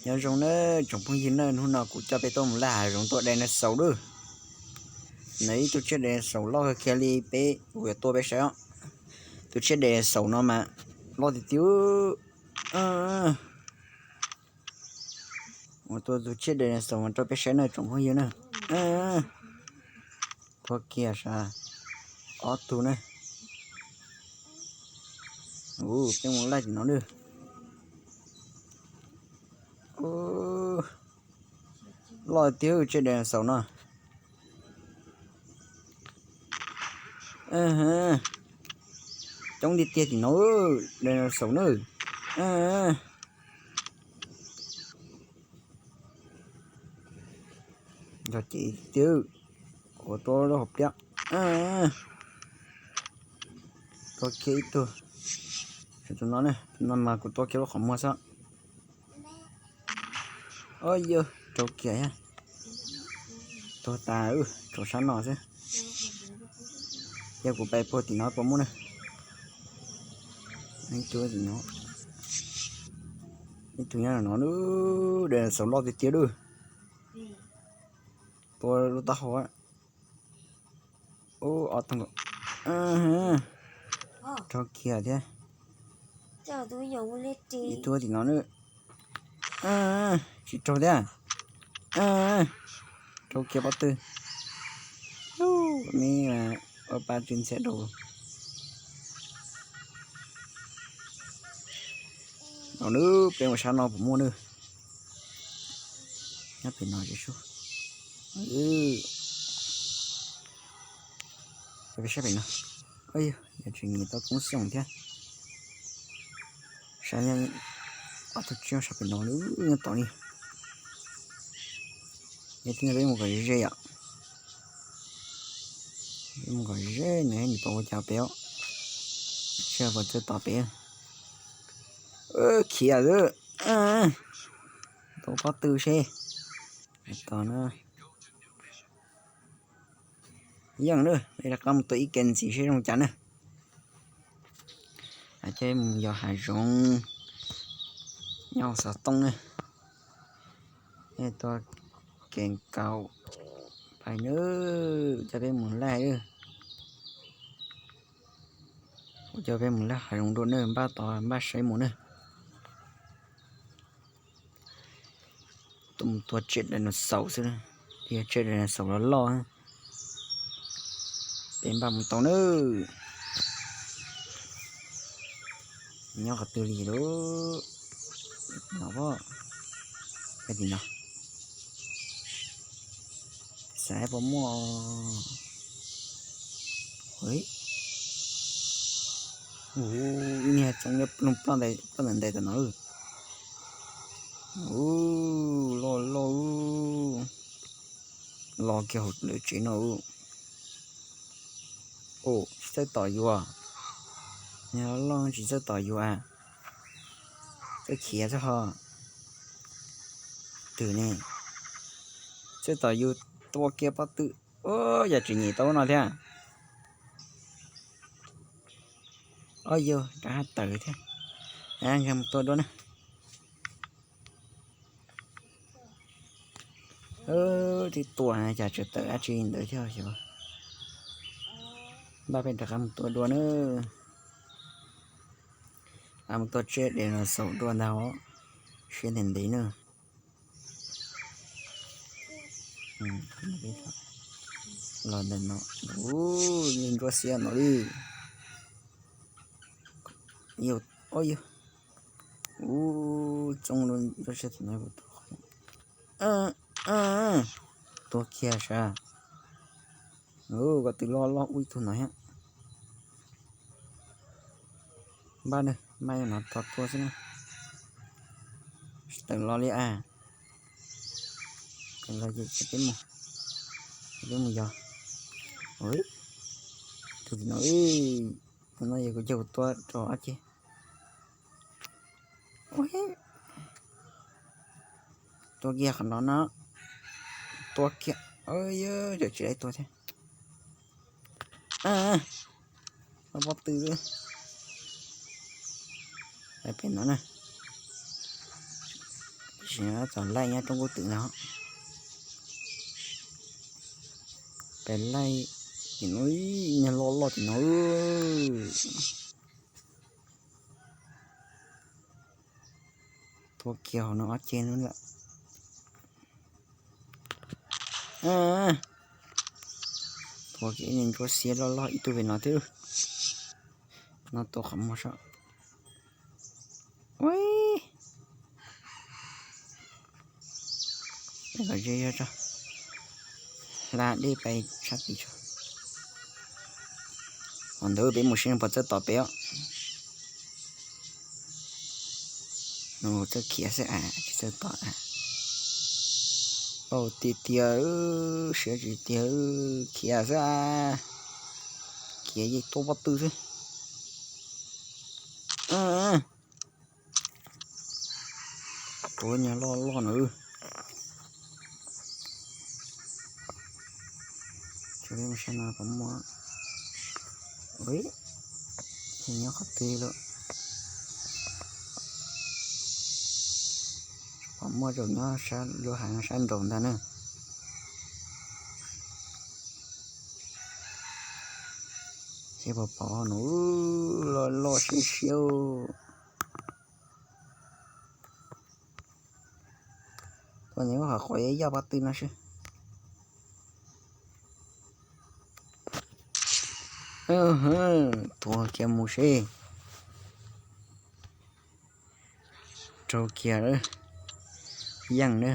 Nyob zoo nawb tsoom phooj ywg nawb, hnub no kuv coj peb tuaj mus laj hav zoov tua dinosaur lawm. Nws ib tug tsiaj dinosaur loj kawg kiag li, peb kuv yuav tua peb saib os. Tus tsiaj dinosaur no mas loj tiag tiag. Ua tua tus tsiaj dinosaur mas rau peb saib nawb tsoom phooj ywg nawb. Tua kiag sav, ob tug ne. Ua peb mus laj tim no nawb. Loj tiag tsiaj dinosaur no. Coob tiag tiag tim no, dinosaur na. Nrog cev tiag, kuv tua lub hauv pliab. Tua kiag ib tug. Tus no, tus no mas kuv tua kiag lub qhov muag xwb. Yog raug kiag thiab. Tuag tas, rau sab no xwb. Yog kuv pais puag tim no puas muaj na. Ib tug tim no, ib tug nyob no, dinosaur loj tiag tiag lawm. Tua lub taub hau. Ub, ob tug nkaus. Raug kiag thiab. Ib tug tim no na. Tsis raug thiab. Raug kiag pob tw. Me ua pa tsw ntxhiab rau. No nawb, peb mus sab no puas muaj nawb. Nyob pem no tsis sub. Peb sab pem no. Yog tsis nyiam tau koob xyoos thiab. Saib ob tug tsiaj sab pem no nyob tom li. Yog thiab peb mus kom ze yom. Peb mus kom ze nws, nws puas ua cas pem os. Tsiaj puas txawj tom pem. Khiav xwb. Tau pob tw seb. Tom no. Yeej na, peb rov qab mus tua ib ke ntxiv seb zoo cas na. Coj mus yos hav zoov nyob xov tooj na. Tua ke nkaus pais na, coj peb mus laij. Kuv coj peb mus laij hav zoov dua na, npaj tod npaj saib mus na. Tuaj mus tua tsiaj dinosaur xwb, yog tsiaj dinosaur los loj. Peb npaj mus tau nawb. Nyob qhov twg li lawm? No, tim no. Xav puas muaj. Ub, ib niag txoov nyob ploj ntais tom no. Ub, loj loj. Los kiag hauv lawv tsev no. Tsis txawj tom yus. Niag loj tsis txawj tom yus. Txawj khiav xwb ho. Twg ne? Txawj tom yus, tua kiag pob tw. Yog tsis nyiam tau no thiab. Ob yog rov qab tawm thiab. Nkag mus tua dua na. Twb tua cas tseem tawm dab tsi ntawd thiab xyov. Npaj peb rov qab mus tua dua na. Mus tua tsiaj dinosaur dua ntag, siab ntev ntev na. Los ntawm no, ub, yeej ntsuab xiab no li. Yog, ub, txoov ntsuab xiab no. Tua kiag sav. Ub, ko tw loj loj ub ib tug no thiab. Npaj na, npaj no tos tua xwb na. Tsis tawm los li a. Tawm los ces peb mus, peb mus yos. Tus tim no, tus no yog kuv coj kuv tua rau ob ceg. Tua kiag qhov no no. Tua kiag. Yog tsis tau tua thiab. Pob tw. Pem no na. Tsis txom laij nyob roob kub twm no. Pem laij, tim no, nyuag loj loj tim no. Tua kiag hauv no ob ceg no lawm. Tua kiag ib niag ntsuab xiab loj loj ib tug pem no thiab. No tua qhov muag saib. Ui, kom ze yog tso, hla dej pais sab tid tso. Qhov ntawd peb mus seb puas txawj tom peb os. Nws txawj khiav xwb as, tsis txawj tom as. Paub tiag tiag, siab tsis tiag, khiav xwb as. Khiav yeej tuaj pob tw xwb. Tua nyuag loj loj na. Tsis peb mus saib no puas muaj. Ui, ces nyob qhov twg lawm? Puas muaj zaum nyob lub hav sab nraud ntag na. Ces puas pom no, loj loj siab siab. Tua ntawm qhov qhov yaj pob tw no seb. Tua kiag mus seb. Rau kiag, yeej na.